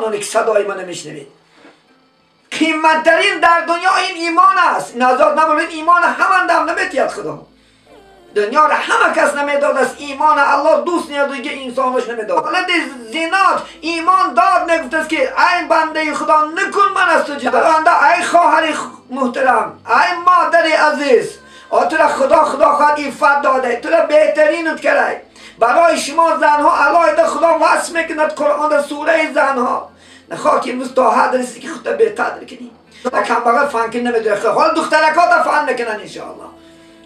آنانی که صدای من میشنوید، قیمت‌ترین در دنیا این ایمان است. نزاد نبرید، ایمان همان دم نمیتید خدا. دنیا را همه کس نمیداد است، ایمان الله دوست نیاد که انسانش نمیداد. حالت زینات ایمان داد میگفت است که ای بنده خدا نکن من از تو جدا. ای خواهر محترم، ای مادر عزیز، تو را خدا خواهد عفت داده، تو را بهترینت کرده. برای شما زنها علاوه خدا وصف میکند قرآن در سوره زنها. نخواه که امروز تا حد رسید که خودت به قدر کنی. کم بغل فن که نمیدونه، حال دخترکات هم فن میکنن انشاءالله.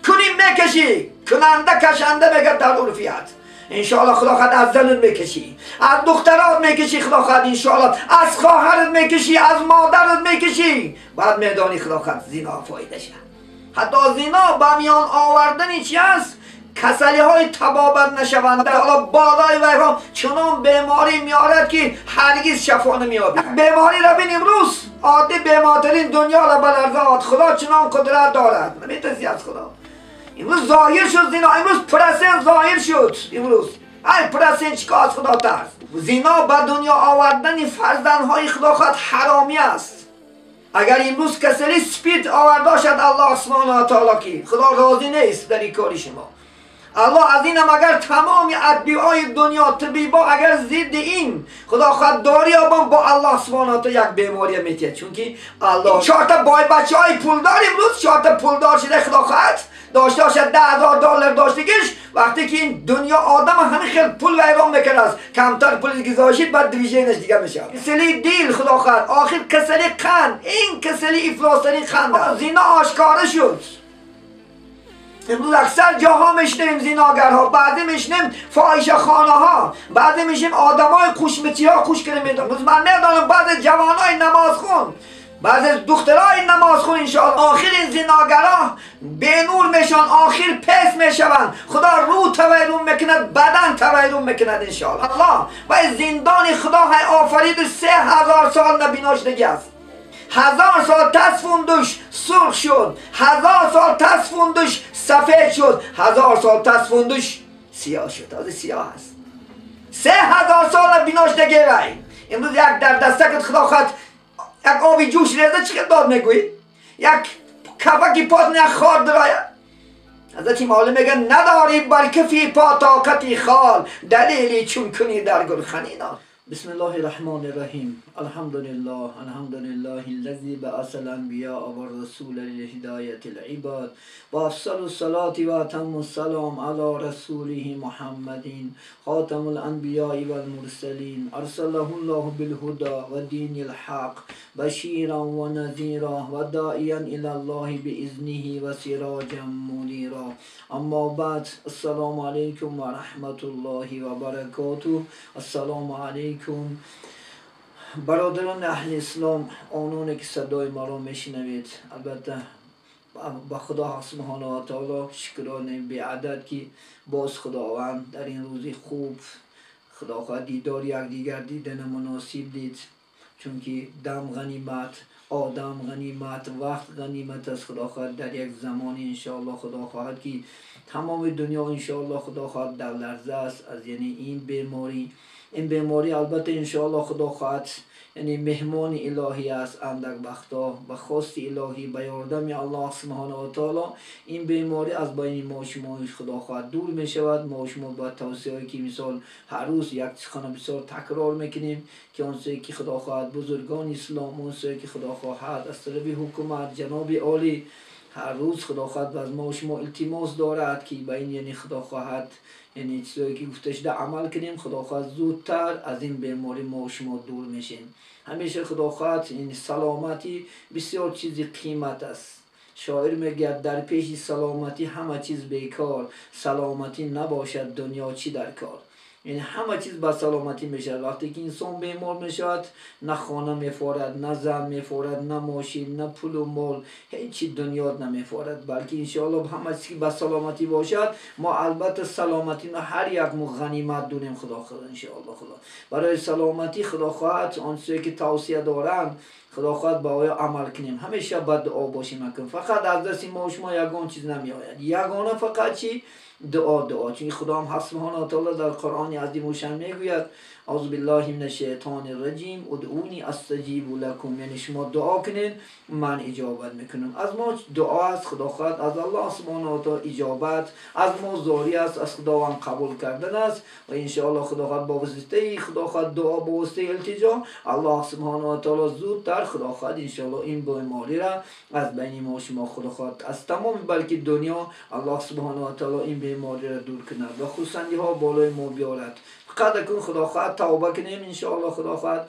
کنیم میکشی، کننده کشنده میگه در عرفیت. انشاءالله خدا خواهد از زنت میکشی، از دخترات میکشی، خدا خواهد انشاءالله از خواهرت میکشی، از مادرت میکشی. بعد میدانی خدا خواهد زینا فایده شه. حتی زینا به میان آوردن چی است؟ کسلی های تبابت نشوند. حالا بالای ویها چنان بیماری میارد که هرگز شفا نمیابی. بیماری را بین امروز عادی بیمارترین دنیا را بلرزاد. خدا چنان قدرت دارد، نمیترسی از خدا. امروز ظاهر شد زینا، امروز پرسن ظاهر شد. امروز ای پرسن چیکار از خدا ترس. زینا به دنیا آوردن فرزندهای خدا خواهد حرامی است. اگر امروز کسلی سپید آورده شد الله سبحانه و تعالی که خدا راضی نیست در این کاری شما. الله از اینم اگر تمام ادبیای دنیا طبیبا اگر ضد این خدا خواهد داری آبان با الله سبحانه و تعالی یک بیماری میتید. چون که الله چهار تا بای بچه های پولدار امروز چهار تا پولدار شده خدا خواهد داشته باشد $10,000 داشتگیش. وقتی که این دنیا آدم همین خیلی پول ویران میکنه است، کمتر پول گذاشتید بعد دیویژنش دیگه میشه. کسلی دیل خدا خواهد، آخر کسلی قند، این کسلی افلاسترین قند است. زینا آشکاره شد. امروز اکثر جاها میشنیم زیناگرها، بعضی میشنیم فاحشه خانه ها، بعضی میشنیم آدمای خوشمچی ها خوش کنیم. امروز من میدانم بعضی جوانای نمازخون، بعضی دخترای نمازخون انشاءالله آخر این زیناگرها به نور میشن، آخر پس میشوند. خدا رو تویرون میکند، بدن تویرون میکند انشاءالله. الله و زندان خدا های آفرید 3000 سال نبیناشتگی است. 1000 سال تصفوندش سرخ شد، 1000 سال تصفوندش سفید شد، 1000 سال تصفوندش سیاه شد. تازه سیاه هست. 3000 سال بیناش دیگه وی. امروز یک در دستکت خدا خواهد یک آبی جوش ریزه چی داد میگویی؟ یک کفکی پات نه خار دراید. حضرت معلم میگه نداری بر کفی پا طاقتی خال، دلیلی چون کنی در گلخنی نال. بسم الله الرحمن الرحیم. الحمد لله، الحمد لله الذي بعث الانبیاء والرسول لهدایت العباد و افضل الصلاة و اتم السلام علی رسوله محمد خاتم الانبیاء والمرسلین ارسله الله بالهدى و دین الحق بشیرا و نذیرا و داعیا الی الله باذنه و سراجا منیرا. اما بعد، السلام علیکم و رحمت الله و برکاته. السلام علیکم برادران اهل اسلام، آنانی که صدای ما را میشنوید، البته به خدا سبحانه و تعالی شکرانه بی عدد که باز خداوند در این روزی خوب خدا خواهد دیدار یکدیگر دیدن مناسب دید. چون که دم غنیمت، آدم غنیمت، وقت غنیمت است. خدا خواهد در یک زمانی انشاءالله خدا خواهد که تمام دنیا انشاءالله خدا خواهد در لرزه است از یعنی این بیماری. این بیماری البته انشاءالله خدا خواهد یعنی مهمان الهی است. اندک وقتا به خواست الهی به یاردم الله سبحانه و تعالی این بیماری از بین ما شما خدا خواهد دور می شود. ما شما با توصیه که مثال هر روز یک سخن بسیار تکرار میکنیم که آن که خدا خواهد بزرگان اسلام، آن که خدا خواهد از طرف حکومت جناب عالی هر روز خدا خواهد از ما شما التماس دارد که به این یعنی خدا خواهد یعنی چیزایی که گفته شده عمل کنیم. خدا خواهد زودتر از این بیماری ما و شما دور میشیم. همیشه خدا خواهد این سلامتی بسیار چیزی قیمت است. شاعر میگه در پیش سلامتی همه چیز بیکار، سلامتی نباشد دنیا چی در کار. یعنی همه چیز با سلامتی میشه. وقتی که انسان بیمار میشود نه خانه میفورد، نه زن میفورد، نه ماشین، نه پول و مال، هیچ دنیا نمیفورد، بلکه انشاءالله همه چیز با سلامتی باشد. ما البته سلامتی نه هر یک ما غنیمت دونیم. خدا خدا انشاءالله خدا برای سلامتی خدا خواهد آن چیزی که توصیه دارن خدا خواهد با آیا عمل کنیم. همیشه با دعا باشیم. فقط از دست ما شما یگان چیز نمیآید، یگانه فقط چی؟ دعا. دعا، چون خدا هم سبحانه و تعالی در قرآن عظیم الشان میگوید اعوذ بالله من الشیطان الرجیم ادعونی استجیب لکم، یعنی شما دعا کنین من اجابت میکنم. از ما دعا است خدا خواهد از الله سبحانه و تعالی اجابت، از ما زاری است از خداوند قبول کردن است و انشاءالله خدا خواهد با واسطه خدا خواهد دعا با واسطه التجا الله سبحانه و تعالی زودتر خدا خواهد انشاءالله این بیماری را از بین ما شما خدا خواهد از تمام بلکه دنیا الله سبحانه و تعالی این بیماری را دور کند و خرسندی ها بالای ما بیارد. فقط کن خدا خواهد توبه کنیم انشاءالله، خدا خواهد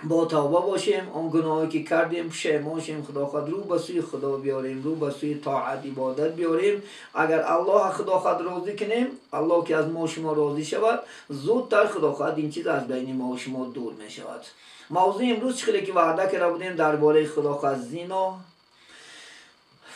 با توبه باشیم، آن گناهی که کردیم پشیمان شیم، خدا خواهد رو به سوی خدا بیاریم، رو به سوی طاعت عبادت بیاریم. اگر الله خدا خواهد راضی کنیم، الله که از ما شما راضی شود، زودتر خدا خواهد این چیز از بین ما و شما دور می شود. موضوع امروز چه که وعده کرده بودیم درباره خدا خواهد زنا،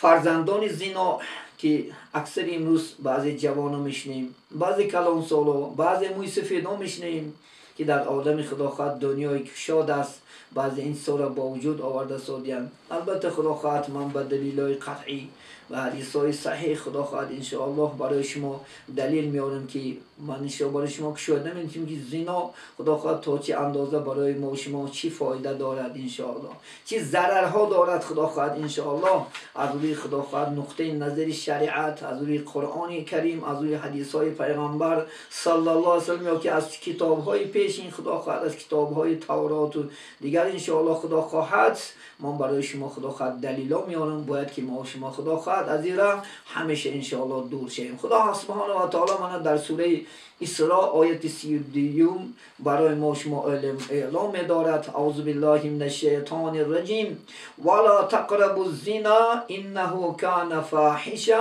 فرزندان زنا که اکثر امروز بعضی جوانو میشنیم، بعضی کلانسالو، بعضی موی سفیدو میشنیم که در عالم خدا خواهد دنیای شاد است، بعضی این را با وجود آورده سادیان. البته خدا خواهد من به دلیلای قطعی و حدیث های صحیح خدا خواهد انشاءالله برای شما دلیل میارم که من انشاءالله برای شما کشوده نمیتونیم که زنا خدا خواهد تا چه اندازه برای ما و شما چی فایده دارد انشاءالله، چی ضررها دارد خدا خواهد انشاءالله. از روی خدا خواهد نقطه نظر شریعت، از روی قرآن کریم، از روی حدیث های پیغمبر صلی الله علیه وسلم، یا که از کتاب های پیشین خدا خواهد، از کتاب های تورات و دیگر انشاءالله خدا خواهد من برای شما خدا خواهد دلیلا میارم. باید که ما و شما خدا خواهد از این را همیشه انشاءالله دور شیم. خدا سبحانه و تعالی من در سوره اسراء آیت 32 برای ما شما اعلام دارد. اعوذ بالله من الشیطان الرجیم ولا تقربوا الزنا انه کان فاحشه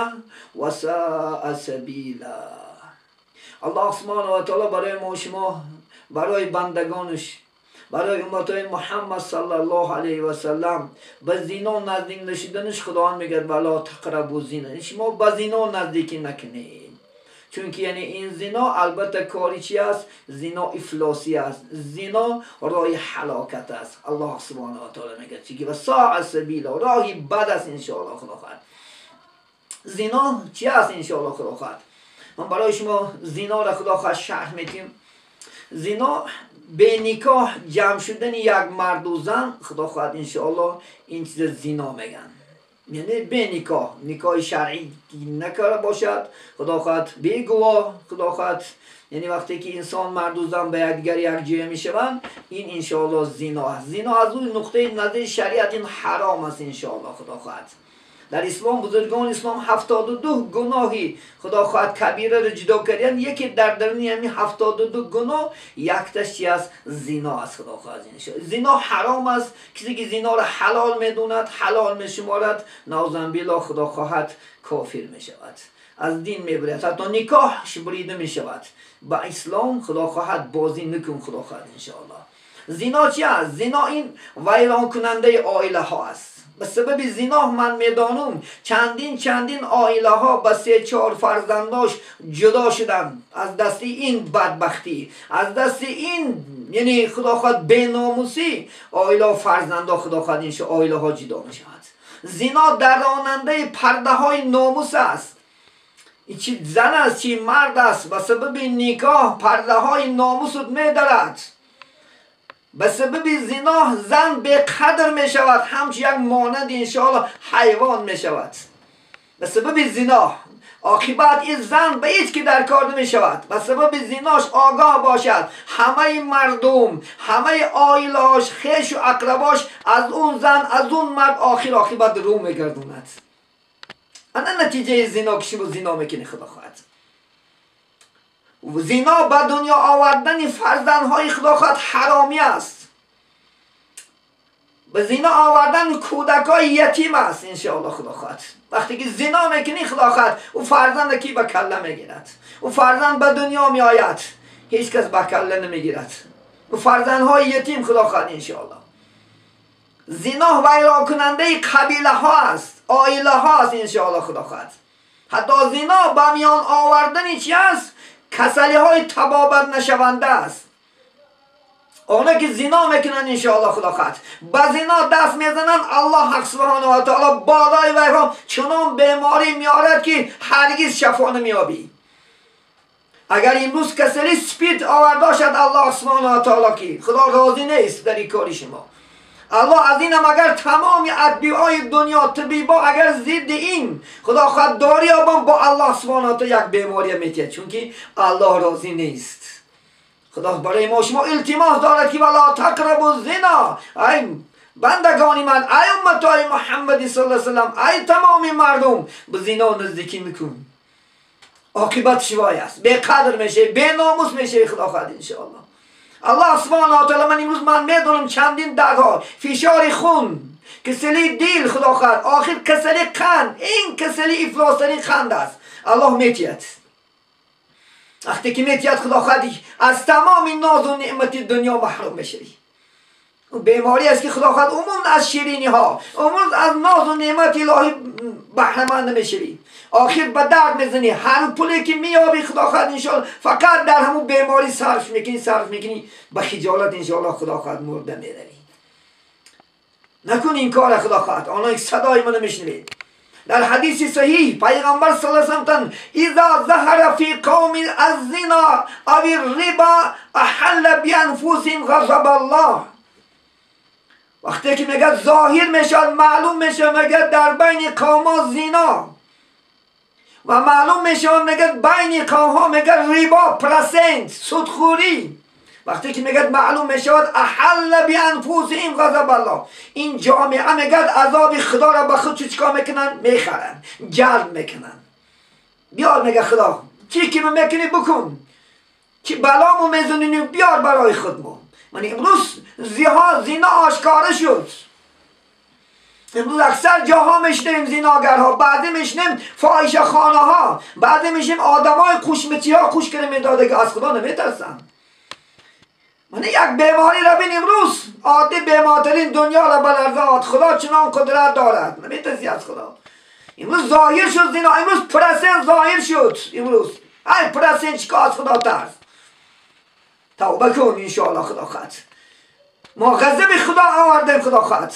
وساء سبیلا. الله سبحانه و تعالی برای ما شما، برای بندگانش، برای امتای محمد صلی الله علیه و سلم به زنا نزدیک نشدنش خداوند میگه ولا تقربوا الزنا، شما به زنا نزدیکی نکنید. چون که یعنی این زنا البته کاری چی است؟ زنا افلاسی است، زنا راه هلاکت است. الله سبحانه و تعالی میگه چی که و ساء سبیلا، راهی بد است انشاءالله خدا خواهد. زنا چی است انشاءالله خدا خواهد؟ من برای شما زنا را خدا خواهد شرح میتیم. زنا به نکاح جمع شدن یک مرد و زن خدا خواهد انشاءالله این چیز زنا میگن، یعنی به نکاح، نکاح شرعی نکرده باشد خدا خواهد، به گواه خدا خواهد، یعنی وقتی که انسان مرد و زن به یکدیگر یک جای میشوند این انشاءالله زنا است. زنا از اون نقطه نظر شریعت این حرام است انشاءالله خدا خواهد. در اسلام بزرگان اسلام 72 گناهی خدا خواهد کبیره را جدا کردن، یکی در درون یعنی 72 گناه یکتاش چی است؟ زنا است خدا خواهد. زنا حرام است. کسی که زنا را حلال میدوند، حلال میشمارد، نعوذ بالله خدا خواهد کافر میشود، از دین میبرد، حتی نکاحش بریده میشود. با اسلام خدا خواهد بازی نکن خدا خواهد انشاءالله. زنا چی است؟ زنا این ویران کننده عائله ها است. به سبب زنا من میدانم چندین عائله ها به 3-4 فرزنداش جدا شدن از دست این بدبختی، از دست این یعنی خدا خواهد بیناموسی عائله و فرزندا خدا خواهد این عائله ها جدا می شود. زنا دراننده پرده های ناموس است. چی زن است چی مرد است، به سبب نکاح پرده های ناموس میدارد. به سبب زنا زن به قدر می شود، همچون یک مانند انشاءالله حیوان می شود. به سبب زنا عاقبت این زن به هیچ که در کار نمی شود. به سبب زناش آگاه باشد همه مردم، همه عائله‌اش، خویش و اقرباش از اون زن، از اون مرد آخر عاقبت رو میگردوند. انا نتیجه زنا که شما زنا میکنی خدا خواهد. زنا به دنیا آوردن فرزندهای خدا خواهد حرامی است. به زنا آوردن کودکای یتیم است انشاءالله خدا خواهد. وقتی که زنا میکنی خدا خواهد او فرزند کی به کله میگیرد، او فرزند به دنیا میآید هیچ کس به کله نمیگیرد، او فرزندهای یتیم خدا خواهد انشاءالله. زنا ویران کننده قبیله ها است، عائله ها است انشاءالله خدا خواهد. حتی زنا به میان آوردن چی است؟ کسلی های تبابت نشونده است. اونا که زنا میکنن انشاءالله خدا خواهد با زنا دست میزنن، الله حق سبحانه و تعالی بالای ویها چنان بیماری میارد که هرگز شفا نمیابی. اگر امروز کسلی سپید آورده شد الله سبحانه و تعالی که خدا راضی نیست در این کاری شما. الله از اینم اگر تمام ادبیای دنیا طبیبا اگر ضد این خدا خود داری آبان با الله سبحانه و تعالی یک بیماری میتید، چون که الله راضی نیست. خدا برای ما شما التماس دارد که ولا تقربوا الزنا، ای بندگانی من، ای امتای محمدی صلی الله علیه وسلم، ای تمام مردم به زنا نزدیکی میکن، عاقبت شوای است، بی قدر میشه، بی ناموس میشه خدا خواهد انشاءالله. الله سبحانه و تعالی من امروز من میدونم چندین دردها، فشار خون، کسلی دل خدا خواهد، آخر کسلی قند، این کسلی افلاسترین قند است. الله میتید، وقتی که میتید خدا خواهد از تمام ناز و نعمت دنیا محروم میشوی. بیماری است که خدا خواهد عموم از شیرینی ها، عموم از ناز و نعمت الهی بهره مند نمیشوی، آخر به درد میزنی. هر پولی که میابی خدا خواهد انشاءالله فقط در همون بیماری صرف میکنی، صرف میکنی، به خجالت انشاءالله خدا خواهد مرده میروی. نکن این کار خدا خواهد. آنها که صدای منو میشنوید، در حدیث صحیح پیغمبر صلی الله علیه و سلم اذا ظهر فی قوم الزنا او الربا احل بانفسهم غضب الله. وقتی که میگه ظاهر میشه، معلوم میشه، میگه در بین قوم زنا و معلوم میشه، میگه بین قوم ها میگه ربا، percent، سودخوری. وقتی که میگه معلوم میشه احل بانفسهم غضب الله، این جامعه میگه عذاب خدا را به خود چیکار میکنن؟ میخرن، جلب میکنن. بیار میگه خدا چی که میکنی بکن، چی بلامو میزنی بیار برای خودمون. من امروز زینا آشکاره شد. امروز اکثر جاها میشنیم زیناگرها، بعضی میشنیم فاحشه خانه ها، بعضی میشنیم آدمای خوشمچی ها خوش کرده میداده که از خدا نمیترسن. من یک بیماری را بین امروز عادی بیمارترین دنیا را بلرزاد. خدا چنان قدرت دارد، نمیترسی از خدا. امروز ظاهر شد زینا، امروز percent ظاهر شد. امروز ای percent چیکار از خدا ترس. توبه کن انشاءالله خدا خواهد. ما غضب خدا آوردیم خدا خواهد.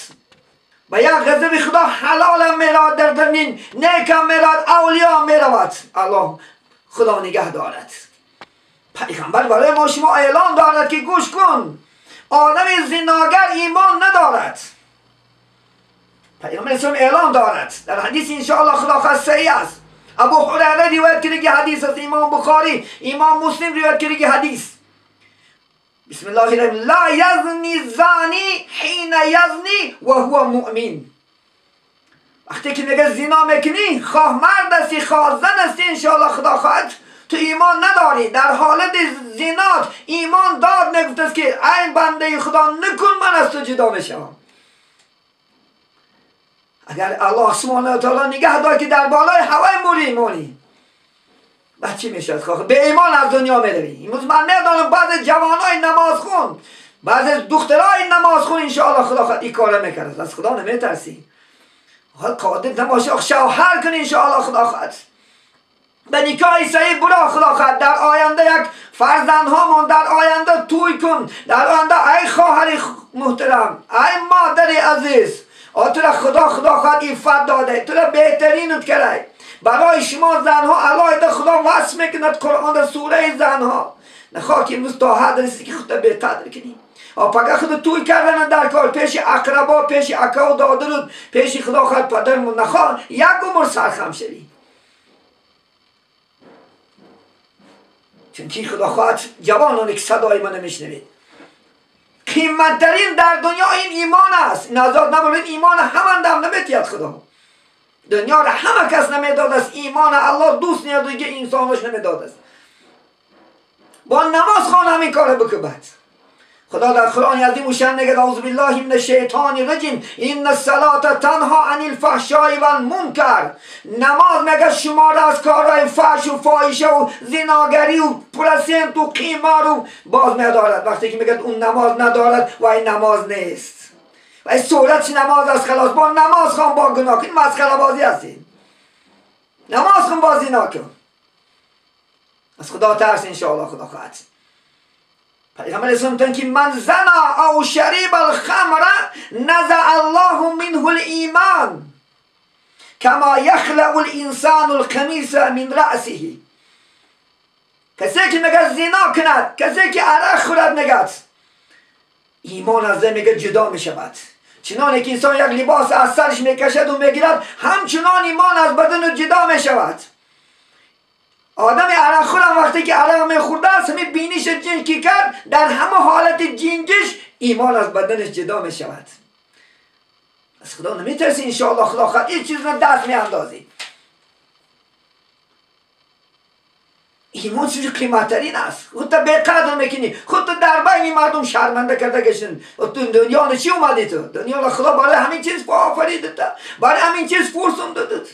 و یک غضب خدا حلال میراد در زمین، نیکم میراد، اولیا میرود. الله خدا نگه دارد. پیغمبر برای ما شما اعلان دارد که گوش کن، آدم زناگر ایمان ندارد. پیغمبر اسلام اعلان دارد در حدیث انشاءالله خدا خواهد صحیح است. ابو هریره روایت کرده که حدیث است، امام بخاری، امام مسلم روایت کرده که حدیث. بسم الله الرحمن لا یزنی زانی حین یزنی و هو مؤمن. وقتی که میگه زنا میکنی، خواه مرد هستی خواه زن هستی، انشاءالله خدا خواهد تو ایمان نداری. در حالت زنات ایمان داد میگفت است که ای بنده خدا نکن، من از تو جدا میشم. اگر الله سبحانه و تعالی نگه دار که در بالای هوای موری مونی، بعد چی میشد؟ خواه به ایمان از دنیا میروی. امروز من میدانم بعض جوانای نماز خون، بعض دخترای نماز خون انشاءالله خدا خواهد این کار میکرد. از خدا نمیترسی، قادر نباشی شوهر کنی انشاءالله خدا خواهد به نکاح صحیح برا خدا خواهد. در آینده یک فرزندهامون، در آینده توی کن، در آینده ای خواهر محترم، ای مادر عزیز، تو را خدا خدا خواهد عفت داده، تو را بهترینت کرده. برای شما زنها علاید خدا وصف میکند قرآن در سوره زنها. نخواه که امروز تا حد رسید که خود به قدر کنی. پگه خود توی کردن در کار پیش اقربا، پیش اکا و دادر، پیش خدا خواهد پدرمون. نخواه یک عمر سرخم شوی، چون که خدا خواهد جوانانی که صدای من نمیشنوید، قیمتترین در دنیا این ایمان است. نظر نبرید ایمان همان دم نمیتید خدا. دنیا را همه کس نمیداد است، ایمان الله دوست نیاد که انسانش نمیداد است. با نماز خوان همین کار بکند. خدا در قرآن عظیم الشان میگه اعوذ بالله من الشیطان الرجیم ان الصلاة تنها عن الفحشاء والمنکر. نماز میگه شما را از کارهای فحش و فاحشه و زناگری و percent و قمار و باز میدارد. وقتی که میگه اون نماز ندارد و این نماز نیست و این صورت نماز است، خلاص با نماز خوان با گناه کن، مسخره بازی هستین. نماز خون بازی نکن، از خدا ترس انشاءالله خدا خواهد. پیغمبر اسلام تن که من زنا او شرب الخمر نزع الله منه الایمان کما یخلع الانسان القمیص من رأسه. کسی که میگه زنا کند، کسی که عرق خورد، میگه ایمان از میگه جدا میشود. چنانه که انسان یک لباس از سرش میکشد و میگیرد، همچنان ایمان از بدن جدا میشود. آدم عرق خورم وقتی که عرق میخورده است، همین بینیش جنگی کرد، در همه حالت جنگش ایمان از بدنش جدا میشود. از خدا نمیترسی انشاءالله، خدا خواهد این چیز رو دست میاندازی. ایمان چیز قیمتترین است. خودت به قدر میکنی، خودت در بین مردم شرمنده کرده گشتن. تو دنیا چی اومدی؟ تو دنیا خدا برای همین چیز آفریدت، برای همین چیز فرصت دادت.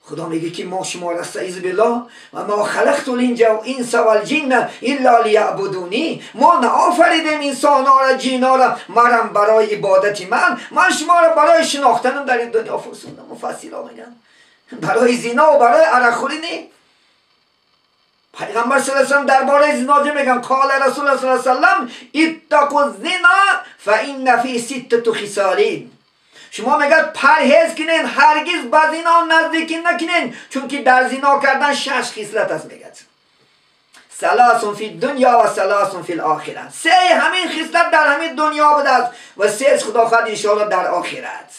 خدا میگه که ما شما را استعیذ بالله و ما خلقت الانس والجن الا لیعبدونی، ما نآفریدیم انسان ها را جن ها را مرم برای عبادت من، من شما را برای شناختنم در این دنیا فرستادم. مفسرها میگن برای زنا و برای عرق خوری نی. پیغمبر صلی الله علیه و سلم درباره زنا چه میگن؟ قال رسول الله صلی الله علیه و سلم اتقوا الزنا فان فی ستة خصال. شما میگه پرهیز کنین، هرگز به زنا نزدیکی نکنین، چون که در زنا کردن 6 خصلت است. میگه ثلاث فی الدنیا و ثلاث فی الاخره. 3 همین خصلت در همین دنیا بوده است و 3 خدا خواهد انشاءالله در آخرت.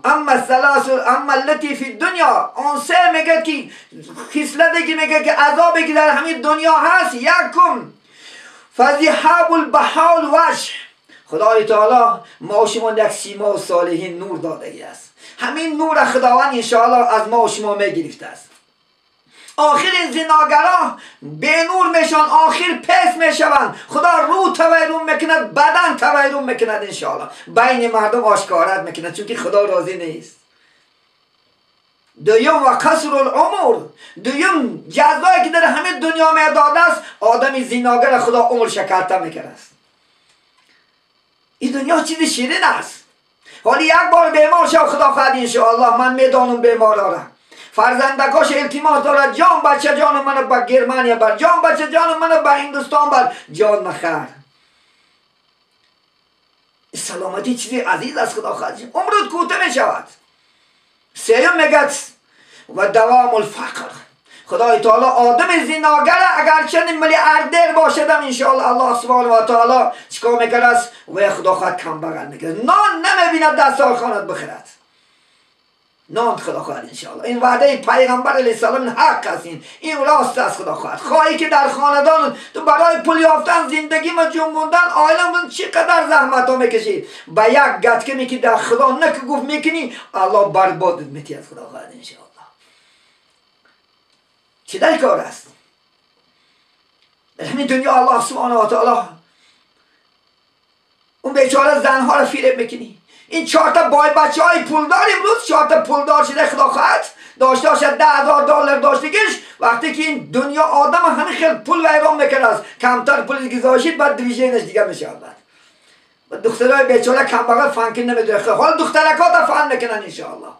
اما ثلاث اما التي فی الدنیا، آن 3 میگه که خصلتی که میگه که عذابی که در همین دنیا هست، یکم فذهاب البحال وجه. خدای تعالی ما و شما یک سیما و صالحین نور دادگی است. همین نور خداوند انشاءالله از ما و شما میگرفته است. آخر این زناگران به نور میشن، آخر پس میشوند. خدا رو تویرون میکند، بدن تویرون میکند انشاءالله، بین مردم آشکارت میکند، چون که خدا راضی نیست. دویم و قصر العمر، دویم جزایی که در همه دنیا میداده است، آدم زناگر خدا عمر شکرته میکرد است. این دنیا چیز شیرین است. حالی یک بار بیمار شو خدا خواهد انشاءالله، من میدانم بیمار را، فرزندکاش التماس دارد، جان بچه جان منو به گرمانیا بر، جان بچه جان منو به هندوستان بر، جان نخر. سلامتی چیزی عزیز است خدا خواهد، عمرت کوتاه می شود. سیوم میگه و دوام الفقر. خدای تعالی آدم زناگر اگرچه میلیاردر باشدم انشاءالله الله سبحانه و تعالی چیکار میکرد است و خدا خواهد کم بغل میکرد، نان نمیبیند دسترخوانت بخرد، نان خدا خواهد انشاءالله. این وعده پیغمبر علیه السلام حق است، این راست است. خدا خواهد خواهی که در خاندان تو برای پول یافتن زندگی ما جنبوندن آیلم چقدر زحمت ها میکشی، به یک گتکه میکی در خدا نکه گفت میکنی الله بربادت میتی از خدا خواهد انشاءالله. چه در کار است در همین دنیا؟ الله سبحانه و تعالی اون بیچاره زنها را فریب میکنی. این 4 تا بای بچه های پولدار امروز 4 تا پولدار شده خدا خواهد داشته باشد $10,000 داشتگیش، وقتی که این دنیا آدم همین خیلی پول ویران میکنه است، کمتر پول گذاشید بعد دیویژنش دیگه میشه. بعد دخترای بیچاره کم بغل فنکن نمیدونه، حالا دخترکا تا فن میکنن انشاءالله.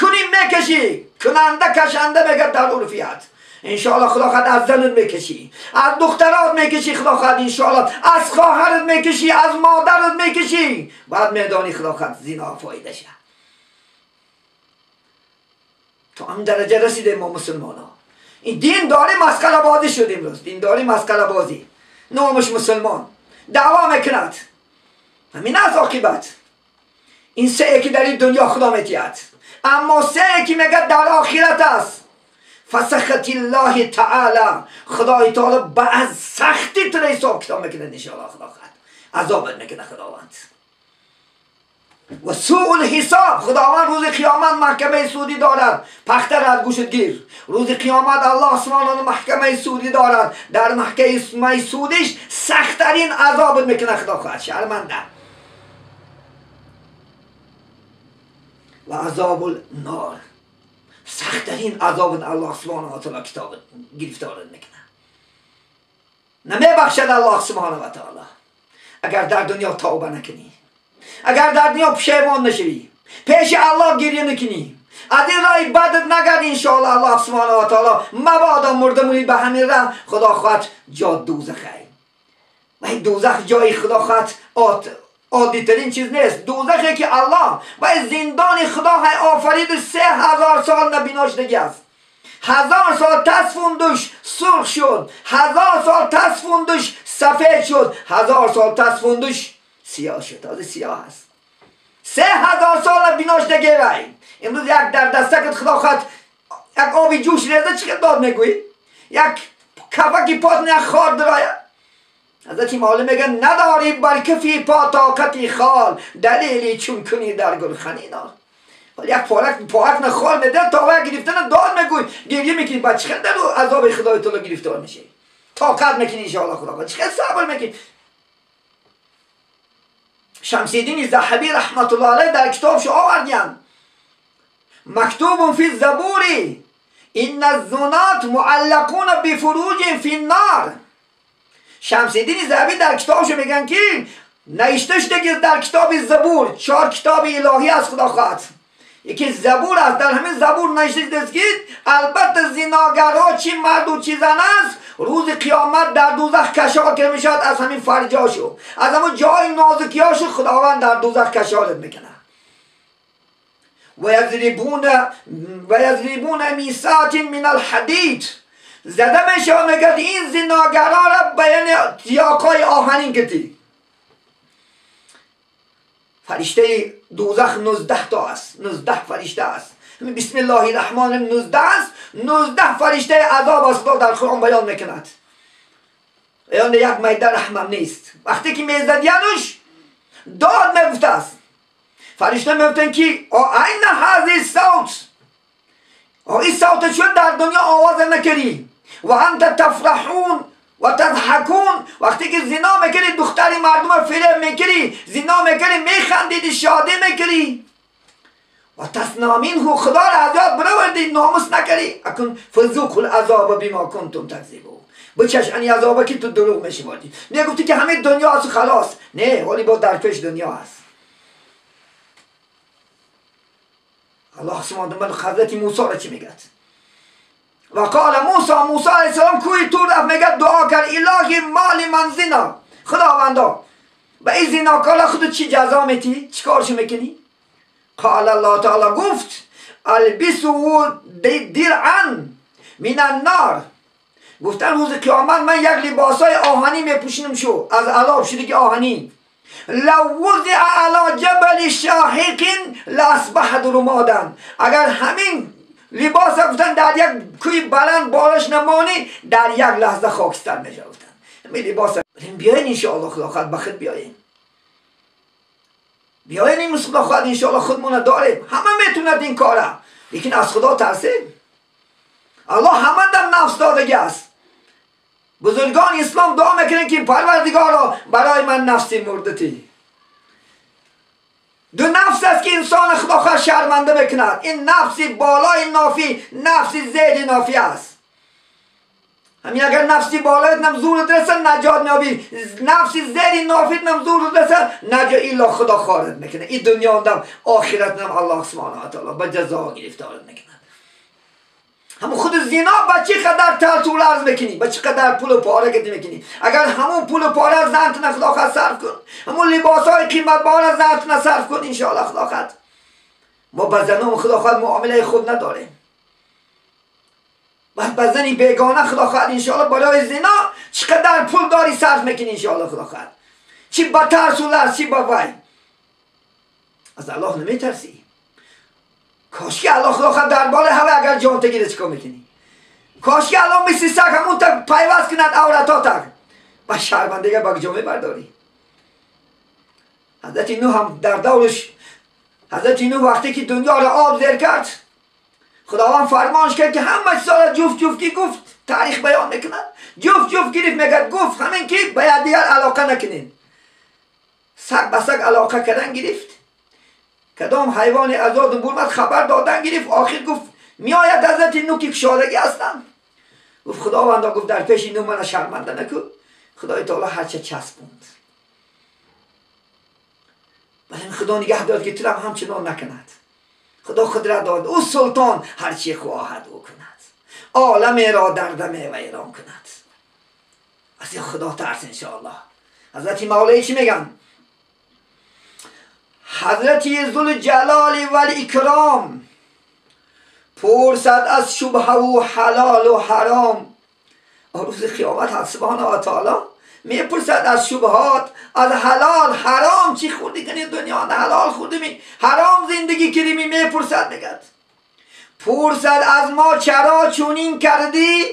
کنیم میکشی کننده کشنده میگه در عرفیت انشاءالله. خدا خواهد از زنت میکشی، از دخترات میکشی خدا خواهد انشاءالله، از خواهرت میکشی، از مادرت میکشی، بعد میدانی خدا خواهد زنا فایده شه. تا هم درجه رسیده ما مسلمان ها. این دین داری مسخره بازی شد امروز، دین داری مسخره بازی، نامش مسلمان دعوا میکند. همین از عاقبت این 3 که در این دنیا خدا میتید، اما 3 که میگه در آخرت است. فسخط الله تعالی، خدای تعالی به از سختی تو حساب کتاب میکنه انشاءالله. خدا خواهد عذابت میکنه خداوند. و سوء الحساب، خداوند روز قیامت محکمه سودی دارد، پخته را از گوشت گیر. روز قیامت الله سبحانه محکمه سودی دارد، در محکمه سودیش سختترین عذابت میکنه خدا خواهد، شرمنده. و عذاب النار، سختترین عذاب الله سبحانه و تعالی کتاب گرفتارت میکنه، نمیبخشد الله سبحانه و تعالی اگر در دنیا توبه نکنی، اگر در دنیا پشیمان نشوی، پیش الله گریه نکنی، از این راه بدت نگرد انشاءالله الله سبحانه و تعالی مبادا مرده مونی به همین راه خدا خواهد جا دوزخه. و این دوزخ جای خدا خواهد عادی ترین چیز نیست. دوزخی که الله و زندان خدا های آفرید 3000 سال نبینا شدگی است. 1000 سال تصفوندش سرخ شد، 1000 سال تصفوندش سفید شد، 1000 سال تصفوندش سیاه شد. تازه سیاه هست. 3000 سال بیناش دیگه وای. امروز یک در دستکت خدا خواهد یک آبی جوش ریزه چه داد میگویی؟ یک کفکی پات نه خار درآید. حضرت مولی میگه نداری بر کفی پا طاقتی خال، دلیلی چون کنی در گلخنی نال. ولی یک پارک نه خال میده تا وقت گرفتن داد میگوی گریه میکنی، بعد چه در عذاب خدای تعالی گرفتار میشی؟ طاقت میکنی ان شاء الله خدا چه صبر میکنی. شمس‌الدین ذهبی رحمت الله علیه در کتابش آوردن مکتوب فی الزبور ان الزنات معلقون بفروج فی النار. شمس‌الدین ذهبی در کتابش میگن که نوشته شده که در کتاب زبور، 4 کتاب الهی از خدا خواهد، یکی زبور است، در همین زبور نوشته شده که البته زناگرها چی مرد و چی زن است روز قیامت در دوزخ کشال که میشد از همین فرجاشو، از همون جای نازکیاشو خداوند در دوزخ کشالت میکنه. و یضربون میسات من الحدید، زده میشه و میگه این زناگرها را بیان تیاقای آهنین کتی. فرشته دوزخ 19 تا است، 19 فرشته است. بسم الله الرحمن الرحیم 19 است، 19 فرشته عذاب است در قرآن بیان میکند. یعنی یک میده رحمم نیست. وقتی که میزدیانش داد میگفت است، فرشته میگفتن که این هذه صوت، این صوت چون در دنیا آواز نکردی و انت تفرحون و تضحکون. وقتی که زنا میکردی دختری مردم فریب میکردی، زنا میکردی میخندیدی شادی میکردی و تصنع منه، خدا را از یاد براوردی ناموس نکردی. اکن فذوقوا العذاب بما کنتم تکذبون، بچش این عذاب که تو دروغ میشمردی، میگفتی که همه دنیا از خلاص، نه ولی با در پیش دنیا است. الله سبحانه و تعالی حضرت موسی را چی میگه؟ و قال موسی، موسی علیه السلام کوی تور رفت میگه دعا کرد الهی مال من زنا، خداوندا به این زناکارا خودت چی جزا میتی؟ چی کارشو میکنی؟ قال الله تعالی گفت البسه درعا من النار. گفتن روز قیامت من یک لباسای آهنی میپوشینم شو از عذاب شده که آهنی، لو وضع علی جبل شاهق لاصبح رمادا. اگر همین لباس گفتن در یک کوی بلند بالاش نمانی در یک لحظه خاکستر میشه. گفتن همین لباس بیاین انشاءالله خدا خواهد بخیر بیاین، بیاین این خدا خواهد انشاءالله خودمون داریم، همه میتوند این کاره، لیکن از خدا ترسیم. الله همه در نفس دادگی است. بزرگان اسلام دعا میکنن که پروردگارا برای من نفسی مردتی. دو نفس است که انسان خدا خواه شرمنده میکند، این نفسی بالای نافی، نفسی زیر نافی است. همین اگر نفسی بالایت نم زورت رسه نجات میابی، نفسی زیر نافیت نم زورت رسه نجات الا خدا خارج میکنه. این دنیا نم آخرت نم الله سبحانه و تعالی به جزا گرفتارت میکنه. همون خود زنا با چه قدر ترس و لرز میکنی، با چه قدر پول و پاره گتی میکنی. اگر همون پول و پاره از زنت نه خدا صرف کن، همون لباس های قیمت بار از زنت نه صرف کن انشاءالله خدا خواهد. ما با زنان خدا خواهد معامله خود نداریم، بعد با زنی بیگانه خدا خواهد انشاءالله برای زنا چقدر پول داری صرف میکنی انشاءالله خدا خواهد، چی با ترس و لرز چی با وای. از الله نمیترسی. کاش که الله خدا خواهد درباره هوا اگر جان تگیره چیکار میکنی؟ کاش که الله مثل سگ همون تا پیوست کند عورتا تک با شرمندگی با جامعه برداری. حضرت نوح هم در دورش، حضرت نوح وقتی که دنیا را آب زیر کرد خداوند فرمانش کرد که همه سال جفت جفتی گفت، تاریخ بیان میکند جفت جفت گرفت میگه گفت همین که باید دیگر علاقه نکنین. سگ به سگ علاقه کردن گرفت، کدام حیوان ازاد برمد خبر دادن گرفت. آخر گفت میآید حضرت نوح که کشادگی هستم. گفت خداوندا گفت در پیش نوح من شرمنده نکن. خدای تعالی هرچه چسبوند، ولی خدا نگه داد که تو هم همچنان نکند. خدا قدرت داد او سلطان هرچی خواهد او کند، عالم را در دم ویران کند. از خدا ترس انشاءالله. حضرت مولای چی میگن؟ حضرت ذوالجلال والاکرام پرسد از شبهه و حلال و حرام. روز قیامت حق سبحانه و تعالی میپرسد از شبهات، از حلال حرام، چی خوردی کنی دنیا؟ حلال خوردی می، حرام زندگی کردی می، میپرسد. میگد پرسد از ما چرا چونین کردی،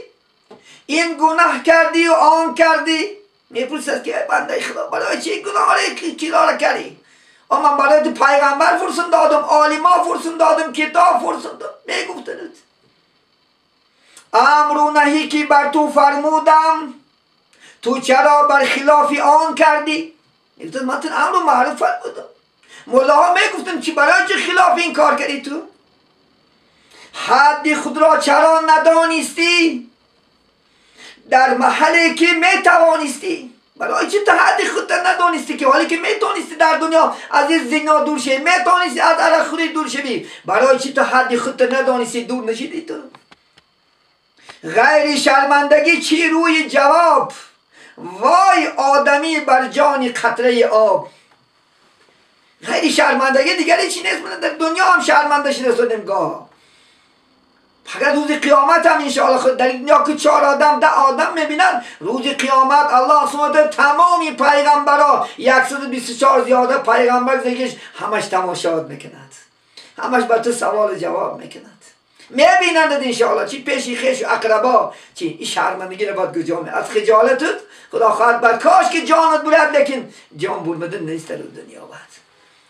این گناه کردی و آن کردی. میپرسد که بنده خدا برای چی گناه را کردی؟ من برای پیغمبر فرسون دادم، عالما فرسون دادم، کتاب فرسون دادم. میگفتند امر و نهی که بر تو فرمودم تو چرا بر خلاف آن کردی؟ میگفتند من امر و معروف فرمودم، ملاها میگفتن چی برای چه خلاف این کار کردی تو؟ حد خود را چرا ندانستی در محلی که میتوانستی؟ برای چی تو حد خود ندانستی که حالی که میتونستی در دنیا از این زنا دور شوی، میتونستی از عرق خوری دور شوی، برای چی تو حد خود ندانستی دور نشدی تو؟ غیر شرمندگی چی روی جواب، وای آدمی بر جان قطره آب. غیر شرمندگی دیگری چی نیست. من در دنیا هم شرمنده شده گاه، فقط روز قیامت هم انشاءالله خود در دنیا که 4 آدم 10 آدم میبینن، روز قیامت الله سبحانه تمامی پیغمبرا 124 زیاده پیغمبر زگش همش تماشات میکند، همش با تو سوال جواب میکند، میبینند انشاءالله چی پیشی خیش و اقربا چی. این شرمندگی رو باید کجا می از خجالتت خدا خواهد بر کاش که جانت برد، لیکن جان برمدن نیست در دنیا. باید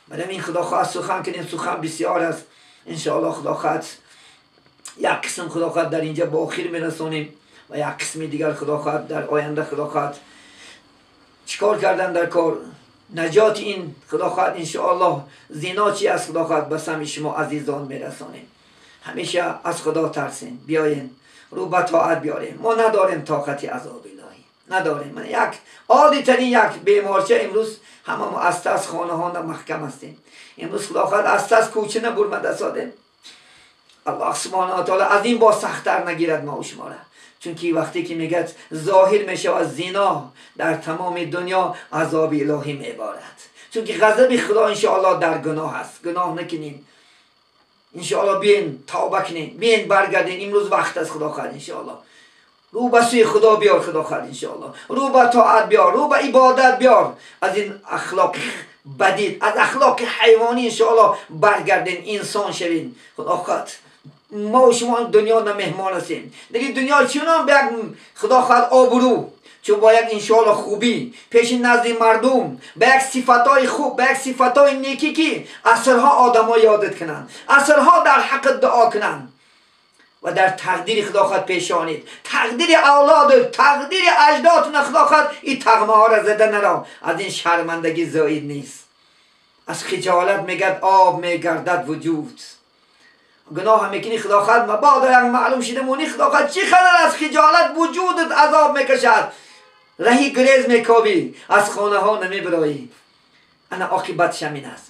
برای این خدا خواهد سخن کنیم، سخن بسیار است انشاءالله. خدا خواهد یک قسم خدا خواهد در اینجا با آخر میرسونیم و یک قسم دیگر خدا خواهد در آینده خدا خواهد چیکار کردن در کار نجات این خدا خواهد انشاءالله زنا چی از خدا خواهد به سمع شما عزیزان میرسانیم. همیشه از خدا ترسین، بیاین رو به طاعت بیاریم. ما نداریم طاقت عذاب الهی، نداریم. من یک عادی ترین یک بیمارچه امروز همه ما از ترس خانه ها محکم هستیم. امروز خدا خواهد از ترس کوچه نبرمده سادیم. الله سبحانه و تعالی از این با سخت‌تر نگیرد ما و شما را، چون که وقتی که میگه ظاهر میشه از زنا در تمام دنیا عذاب الهی میبارد، چون که غضب خدا انشاءالله در گناه است. گناه نکنین انشاءالله، بیاین توبه کنین، بیاین برگردین. امروز وقت است خدا خواهد انشاءالله رو به سوی خدا بیار، خدا خواهد انشاءالله رو به طاعت بیار، رو به عبادت بیار. از این اخلاق بدید، از اخلاق حیوانی انشاءالله برگردین، انسان شوین. خدا خواهد ما و شما دنیا نه مهمان هستیم دیگه. دنیا چونان به خدا خواهد آبرو، چون با یک انشاءالله خوبی پیش نزد مردم، به یک صفتای خوب، به یک صفتای نیکی که اثرها آدم‌ها یادت کنند، اثرها در حق دعا کنند و در تقدیر خدا خواهد پیشانید، تقدیر اولاد، تقدیر اجدادتون خدا خواهد این تغمه ها را زده نرا. از این شرمندگی زاید نیست. از خجالت میگرد آب میگردد وجود. گناه هم میکنی خدا خواهد مبادا یک معلوم شده مونی خدا خواهد چی خبر از خجالت وجودت عذاب میکشد، رهی گریز میکابی، از خانه ها نمیبرایی. انا عاقبتش همین است.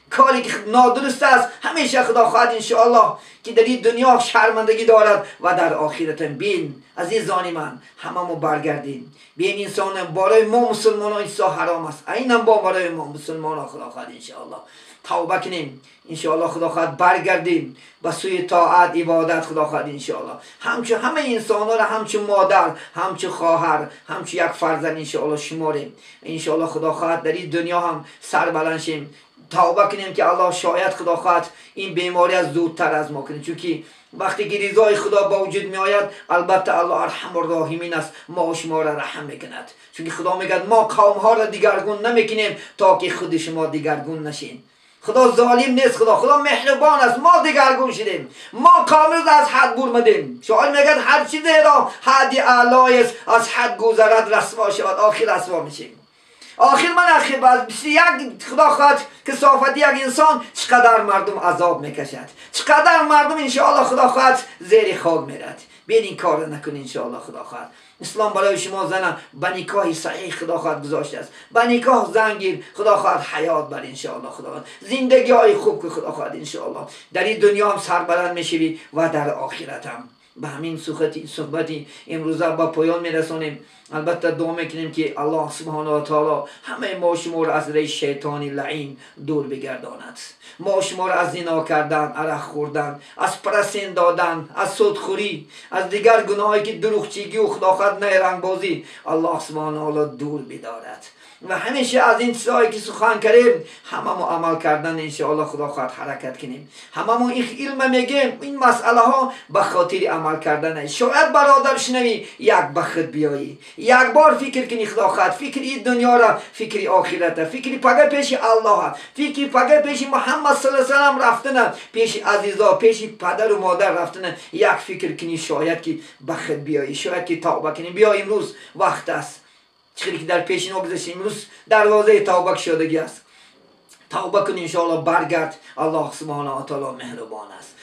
کاری که نادرست است همیشه خدا خواهد انشاءالله که در این دنیا شرمندگی دارد و در آخرت. بین عزیزان من هممون برگردیم، بین انسان برای ما مسلمان ها این حرام است، اینم با برای ما مسلمان ها خدا خواهد انشاءالله توبه کنیم انشاءالله. خدا خواهد برگردیم به سوی طاعت عبادت خدا خواهد انشاءالله. همچون همه انسان ها را همچون مادر، همچون خواهر، همچون یک فرزند انشاءالله شماریم انشاءالله. خدا خواهد در این دنیا هم سر بلند شیم، توبه کنیم که الله شاید خدا خواهد این بیماری از زودتر از ما کنه، چون که وقتی که رضای خدا با وجود می آید البته الله ارحم الراحمین است، ما و شما را رحم میکند. چون که خدا میگه ما قوم ها را دیگرگون نمیکنیم تا که خود شما دیگرگون نشین. خدا ظالم نیست، خدا مهربان است. ما دیگرگون شدیم، ما کامل از حد برمدیم. شاعر میگه هر چیزی را حد اعلای است، از حد گذرد رسوا شود، آخر رسوا میشیم. آخر من اخیر بعد یک خدا خواهد کثافت یک انسان چقدر مردم عذاب میکشد، چقدر مردم انشاءالله خدا خواهد زیر خاک میرد. بین این کار نکنین انشاءالله. خدا خواهد اسلام برای شما زن به نکاح صحیح خدا خواهد گذاشته است، به نکاح زن گیر خدا خواهد حیات بر انشاءالله. خدا خواهد زندگی های خوب که خدا خواهد انشاءالله در این دنیا هم سربلند میشوی و در آخرت هم. به همین صحبتی امروزه با پایان میرسانیم. البته دعا میکنیم که الله سبحانه و تعالی همه ما شما را از ری شیطان لعین دور بگرداند. ما شما را از زنا کردن، عرق خوردن، از پرسین دادن، از سودخوری، از دیگر گناهایی که دروغچیگی و خداخواد نیرنگبازی، الله سبحانه و تعالی دور بدارد. و همیشه از این چیزهایی که سخن کردیم همه ما عمل کردن انشاءالله خدا خواهد حرکت کنیم. همه ما این علم میگیم، این مسئله ها به خاطر عمل کردن. شاید برادر شنوی یک به خود بیایی، یک بار فکر کنی خدا خواهد، فکر این دنیا را، فکر آخرت، فکر پگه پیش الله، فکر پگه پیش محمد صلی الله علیه و سلم رفتن، پیش عزیزا، پیش پدر و مادر رفتن، یک فکر کنی شاید که به خود بیایی، شاید که توبه کنی. بیا امروز وقت است، چیزی که در پیشین گذشت امروز دروازه توبه شدگی است. توبه کن انشاءالله، برگرد. الله سبحانه و تعالی مهربان است.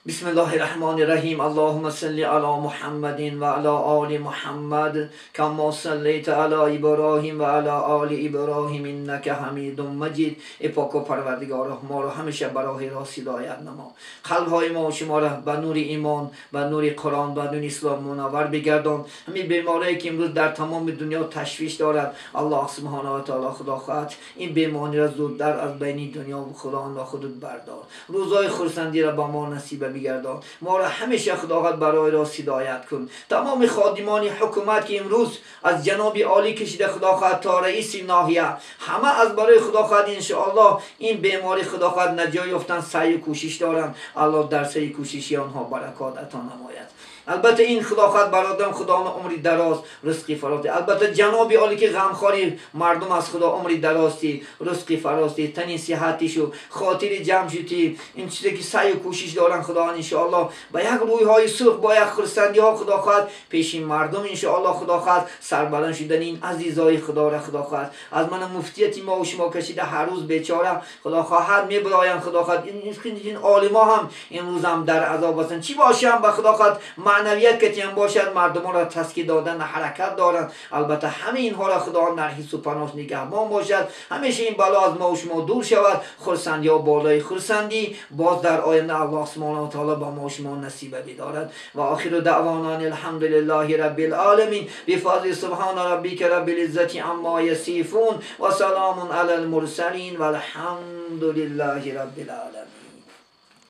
بسم الله الرحمن الرحیم. اللهم صل علی محمد و علی آل محمد کما صلیت علی ابراهیم و علی آل ابراهیم انک حمید مجید. ای پاک و پروردگار، ما را همیشه به راه راست هدایت نما. قلب های ما و شما را به نور ایمان، به نور قرآن، به نور اسلام منور بگردان. همین بیماری که امروز در تمام دنیا تشویش دارد، الله سبحانه و تعالی خدا خواهد این بیماری را زودتر از بین دنیا و خدا خودت بردار. روزهای خرسندی را به ما نصیب بگردان. ما را همیشه خداوند برای راست هدایت کن. تمام خادمان حکومت که امروز از جناب عالی کشیده خدا خواهد تا رئیس ناحیه، همه از برای خدا خواهد انشاءالله این بیماری خدا خواهد نجات یافتن سعی و کوشش دارند. الله در سعی کوششی آنها برکات عطا نماید. البته این خدا خواهد برادرم خدا عمری دراز، رزقی فراستی. البته جناب عالی که غمخواری مردم از خدا عمری درازی، رزقی فراستی، تنی صحتی شو، خاطر جمع شدی. این چیزی که سعی و کوشش دارن خدا انشاءالله با یک روی های سرخ، با یک خرسندی ها خدا خواهد پیش مردم انشاءالله خدا خواهد سربلند شدن این عزیزای خدا را خدا خواهد از من مفتیتی ما و شما کشیده هر روز بیچاره خدا خواهد میبرایم. خدا خواهد این عالما هم امروز هم در عذاب هستند. چی باشم به خدا خواهد معنویت که هم باشد، مردم را تسکین دادن حرکت دارند. البته همه اینها را خدا در حفظ و پناه نگهبان باشد. همیشه این بلا از ما و شما دور شود. خرسندی ها بالای خرسندی باز در آینده الله سبحانه و تعالی با ما و شما نصیب بدارد. و آخر دعوانا الحمد لله رب العالمین. بفضل سبحان ربک رب العزة عما یصفون و سلام علی المرسلین و الحمد لله رب العالمین.